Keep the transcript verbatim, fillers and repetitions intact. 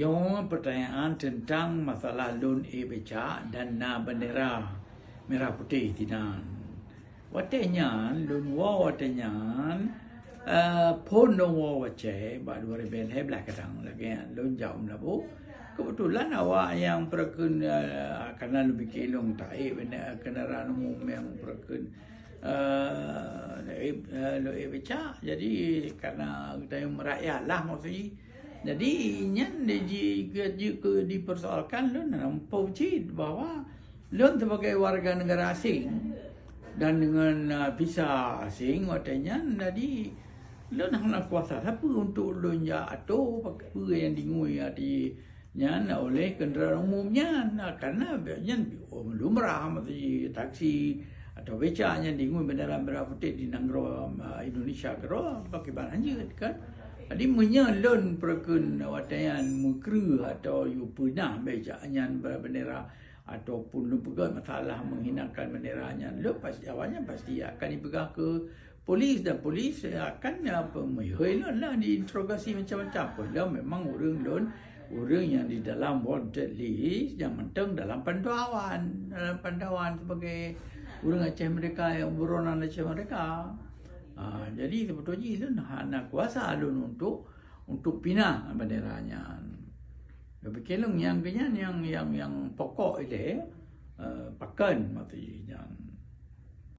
Nyoe pertanyaan teuntang masalah lôn ék becak dan na bendera merah putih dinan. Watée nyan lôn woe, watée nyan, eh, phon lôn woe wacée bak dua ribée lhée blaih kadang lagée nyan lôn jak u Meulaboh. Keubeutulan awak nyang peureukeun, eh, kana lôn pike lôn taék bendera kendaraan umum nyang peureukeun, eh, lôn ék, eh, lôn ék becak. Jadi kana geutanyoe meurakyat lah maksud jih. Jadi nyan di, di, di, dipersoalkan lôn hana muphom cit bahwa lôn sebagai warga negara asing dan dengan, uh, visa asing watée nyan, jadi lôn hana kuasa sapeue untuk lôn jak atô peue nyang dingui di nyan oleh kendaraan umum nyan, karena nyan lumrah meusti taksi atau beca nyan dingui bendera merah putih di nanggroe, uh, Indonesia keudroe pakriban hanjeuet kan. Jadi meunyoe lôn peureukeun watée nyan meukreueh atau yue peunah beca nyan bendera ataupun lôn peugah masalah menghinakan bendera nyan, lôn pasti awaknyan pasti akan dipeugah ke polis dan polis akan, apa, meuhôi lôn lah diinterogasi macam-macam. Padahal memang ureuëng lôn, ureuëng nyang di dalam wanted list nyang mantong dalam pantauan, dalam pantauan sebagai ureuëng Aceh Merdeka, nyang buronan Aceh Merdeka. Ha, jadi sebetulnya lôn hana kuasa lôn untuk, untuk pinah bendera nyan. Tapi kelong nyang keu nyan nyang, nyang, nyang pokok ilée, eh, pakon maksud jih nyan.